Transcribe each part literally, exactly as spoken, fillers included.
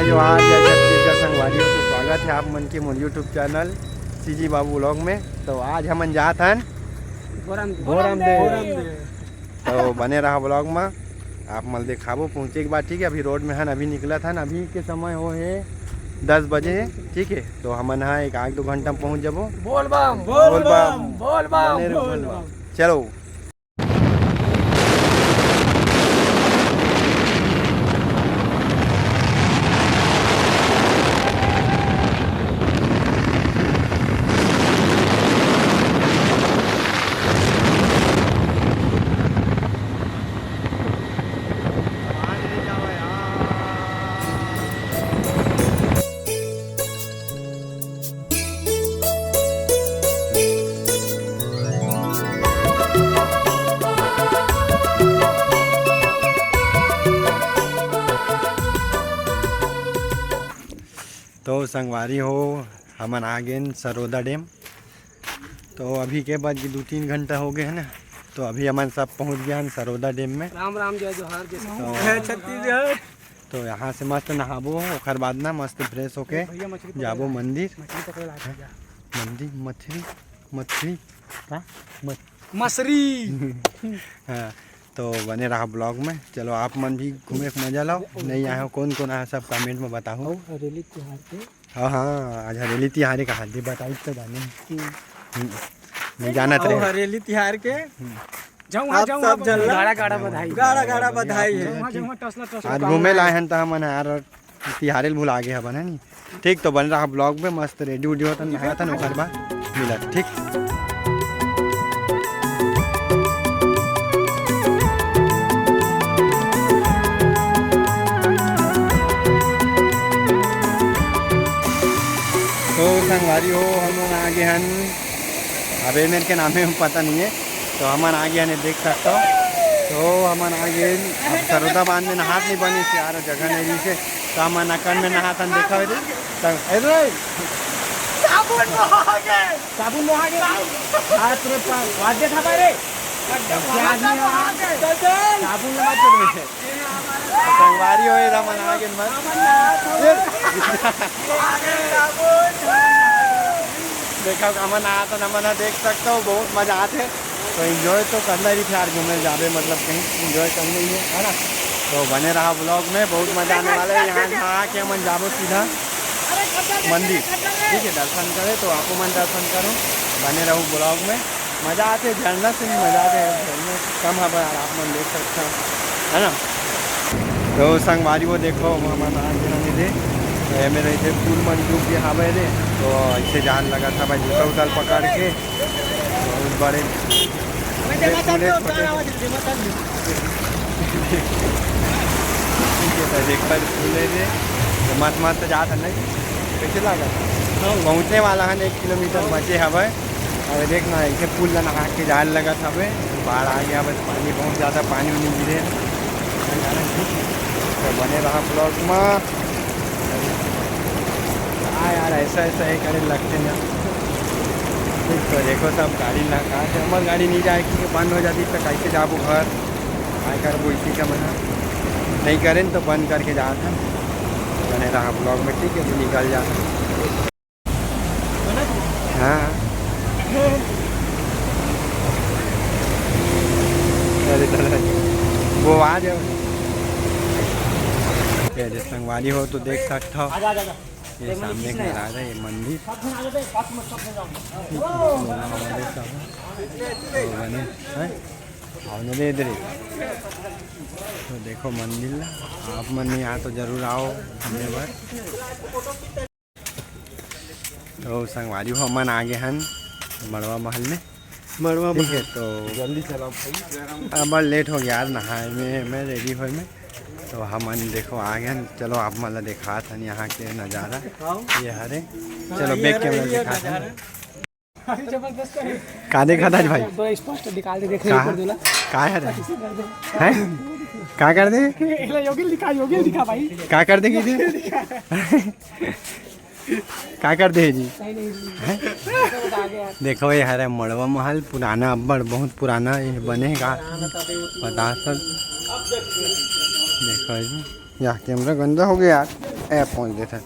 जोहार, जय छत्तीसगढ़ संगवारी हो, तो स्वागत है आप मन के मोर YouTube चैनल सीजी बाबू व्लॉग में। तो आज हमन जात हन भोरम दे। भोरम दे। तो बने रहा व्लॉग में, आप मन देखाबो पहुँचे के बाद, ठीक है। अभी रोड में हन, अभी निकलत हन, अभी के समय हो है दस बजे है, ठीक है। तो हमन हा एक आध दो घंटा में पहुँच जाबो। बोल बम, बोल बोल बम, बम, बोल बम, बने रहो, बोल बोल बम। बम। चलो। तो संगवारी हो, हमन आ गेन सरोदा डैम। तो अभी के बाद दू तीन घंटा हो गए है ना, तो अभी हमन सब पहुँच गए हैं सरोदा डैम में। राम राम, जय जोहार, जय तो, जय छत्तीसगढ़। तो यहाँ से मस्त नहाबो, ओकर बाद ना मस्त फ्रेश होके भैया मछली पकड़े जाबो ला। मंदिर। मछली पकड़े ला, हाँ? जा। मंदिर, मछली, मछली, का? मछ- मछली। हाँ, तो बने रहा व्लॉग में। चलो, आप मन भी घूमे के मजा लाओ, नहीं आए हो, कौन कौन आए हो, सब कमेंट में बताओ। अउ हरेली तिहार के। हाँ, हाँ, आज हरेली तिहार का हाल बताई तो जाने। हम्म। हम्म, नहीं जानत अउ रहे। हरेली तिहार के। हम्म। जाऊँ, हाँ, आप जाऊँ, सब आप झल्ला। गाड़ा, गाड़ा बधाई। गाड़ा, गाड़ा बधाई है। जाऊँ, जाऊँ, टसला, टसला। आज घूमे ला आए हन त हमन यार, तिहारे ल भुला गे हवन, है नी? ठीक, तो बने रहा व्लॉग में, मस्त रेडी उडी होतन, नहातन, ओकर बाद मिलत, ठीक? तो संगवारी हो, हम लोग आ गए हन। अब ए मेर के नाम है, हम पता नहीं है। तो हमन आ गए हन, देख सकता हो। तो हमन आ गए, अब सरोदा बांध में नहात नहीं बनी यार, जगह नहीं रही से। तो हमन अकन में नहात हन, देखा हो रे। तो, ए रे। साबुन नहा के। साबुन नहा के। हाथ रे पा-, हाथ देखा पाए रे। क्या आदमी है? साबुन लगा के रे। संगवारी हो, एला मना के मत। देखा, हमन आत हन, हमन ह देख सकता हो, बहुत मजा आथे। तो एंजॉय तो करना ही यार, घूमे जाबे, मतलब कहीं एंजॉय करना ही है, है ना? तो बने रहा व्लॉग में, बहुत मजा आने वाला है। यहाँ नहा के हमन जाबो सीधा मंदिर, ठीक है, दर्शन करे, तो आपो मन दर्शन करो, बने रहो व्लॉग में। मजा आथे, झरना से भी मजा आथे, झरना कम हवा यार, आप मन देख सकते हो, है ना? तो संगवारी वो देखो, हमन आ गे हन एदे, तो एमे रहिथे फूल मन डूब गे हवय रे, तो ऐसे जान लगा था भाई, जूता उता पकड़ के बहुत बड़े। ठीक है, तो देख पर फूल है रे, तो मस्त मस्त जात है ना, कैसे लगा? पहुँचने वाला है, एक किलोमीटर बचे हवय। अब देख ना, इसे पुल ला नहा के जाए लगत हवे, बाढ़ आ गया, बस पानी, बहुत ज़्यादा पानी उनी गिरे। तो बने रहा व्लॉग में। हाँ यार, ऐसा ऐसा ही करे लगते ना। ठीक, तो देखो सब गाड़ी लगा के, हमार गाड़ी नहीं जाए क्योंकि बंद हो जाती तो कैसे जाबो घर, काय करबो इसी का मना नहीं करें तो बंद करके जात है। बने रहा व्लॉग में, ठीक है, अभी निकल जाते हैं। हाँ। अरे दादा, वो आ जाओ। ये जो संगवारी हो तो देख सकता हो, ये सामने घर आ रहा है, ये मंदिर। तो बने, हैं? आओ ना रे इधर ही। तो देखो मंदिर ला, आप मन यहाँ तो जरूर आओ घूमे बर। तो संगवारी हो, हमन आ गे हन मड़वा महल में। मड़वा ठीक है, महल। तो जल्दी चलाओ भाई। अब लेट हो गया यार, नहाए में, मैं रेडी होए में। तो हमन देखो आ गे हन। चलो आप मन ला दिखात हन यहाँ के नज़ारा। आओ। ये हरे। हाँ, चलो ये बैक हरे, कैमरा ये दिखात हन। नज़ारा। का देखा था भाई? तो स्पष्ट निकाल दे, देख रहे का? ऊपर दूल्हा। का है रे? हैं? का कर दे? एला योगिल दिखा, योगिल दिखा भाई। का कर दे की दे? का कर दे जी? नहीं, नहीं, नहीं। हैं? देखो ये हरे मड़वा महल, पुराना अब्बड़, बहुत पुराना ये बने का। बता सक। देखो जी, या कैमरा गंदा हो गया यार। ए, पहुँच देथे।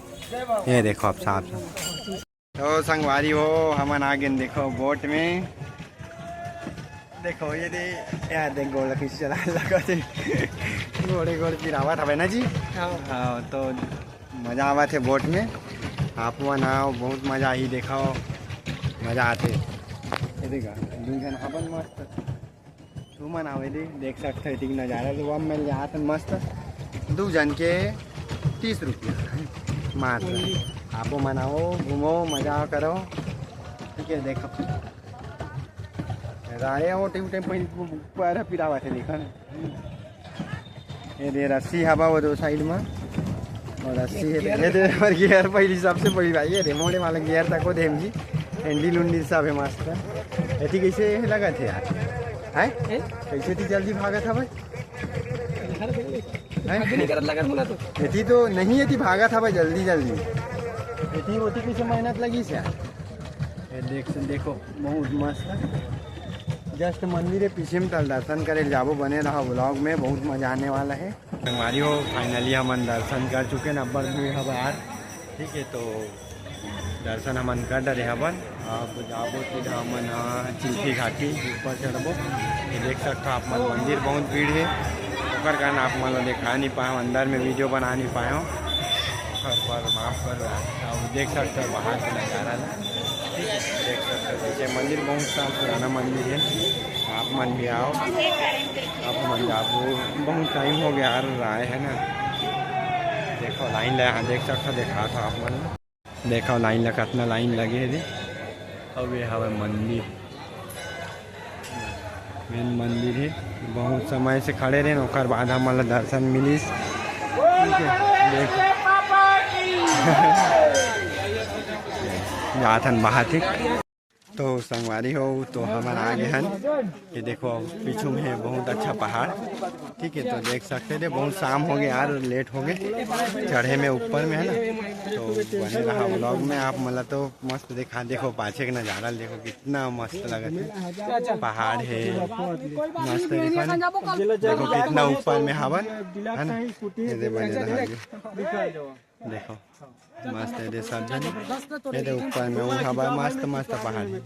ये देखो आप साफ साफ। तो संगवारी हो, हमन आ गेन, देखो, बोट में। देखो, ये दे, यार, देख, गोड़ कइसे चला लगा थे। गोड़े गोड़ गिरावत हवे ना जी। हाँ। हाँ, तो मजा आवत हे बोट में। आप मन आओ, बहुत मजा आही, देखो, मजा आथे। ये देखा, दू झन हावन मस्त। तुमन आओ, ये दे, देख सकते हो, एतिक नजारा तो अब मिल जात हे मस्त। दू झन के तीस रुपया मात्र। आपो मन आओ, घूमो, मजा करो। ठीक है, देखो। राय हो, टिम टिम पहिली पैर पिरावत हे, देखो ना। ये दे रस्सी हवा वो दो साइड में, और रस्सी है, ये दे, और गियर पहिली, सबसे पहिली भाई, ये दे मोड़े वाला गियर तक वो देम जी, हैंडल उंडल सब है मस्त। एती कैसे लगा थे यार, हैं? हैं? कैसे थी जल्दी भागत हवे? हैं? आगे नहीं करत लगा मुला तो। एती तो नहीं, एती भागत हवे जल्दी जल्दी। एती ओती कैसे मेहनत लगी से यार। ये देख, देखो, बहुत मस्त। जस्ट मंदिर है पीछे में, तल दर्शन करे जाबो, बने रहा व्लॉग में, बहुत मजा आने वाला है। संगवारी हो, फाइनली हमन दर्शन कर चुके हैं, अब्बड़ भीड़ हवा यार। ठीक है, तो दर्शन हमन कर डरे हवन। अब जाबो सीधा हमन, हाँ, चिल्फी घाटी ऊपर चढ़बो। ये देख सकते हो आप मन, मंदिर बहुत भीड़ है, ओकर कारण आप मन ला दिखा नहीं पाए, अंदर में वीडियो बना नहीं पाए हो, ओकर पर माफ कर। अब देख सकते हो बाहर के नज़ारा ला। ठीक है, देख सकते हो, जैसे मंदिर बहुत साफ पुराना मंदिर है, आप मन भी आओ, आप मन जाबो, बहुत टाइम हो गया यार, आए है ना। देखो लाइन ला, यहाँ देख सकते हो, देखा था आप मन, देखो लाइन ला, कितना लाइन लगे है जी। अब ये हवे मंदिर, मेन मंदिर है, बहुत समय से खड़े रहे, ओकर बाद हमन ला दर्शन मिलिस। ठीक है, देख, जात हन बाहर, ठीक। तो संगवारी हो, तो हमन आ गए हन। ये देखो, पीछू में है बहुत अच्छा पहाड़। ठीक है, तो देख सकते थे, बहुत शाम हो गया यार, लेट हो गए चढ़े में, ऊपर में है ना। तो बने रहा व्लॉग में, आप मन ला तो मस्त दिखा, देखो पाछे के नजारा देखो, कितना मस्त लगत है, पहाड़ है मस्त, देखो ना, देखो कितना ऊपर में हवन, है ना। ये दे बने रहा ये। देखो, मस्त है दे सब जन। ये दे ऊपर में वो हवा, मस्त मस्त पहाड़ है।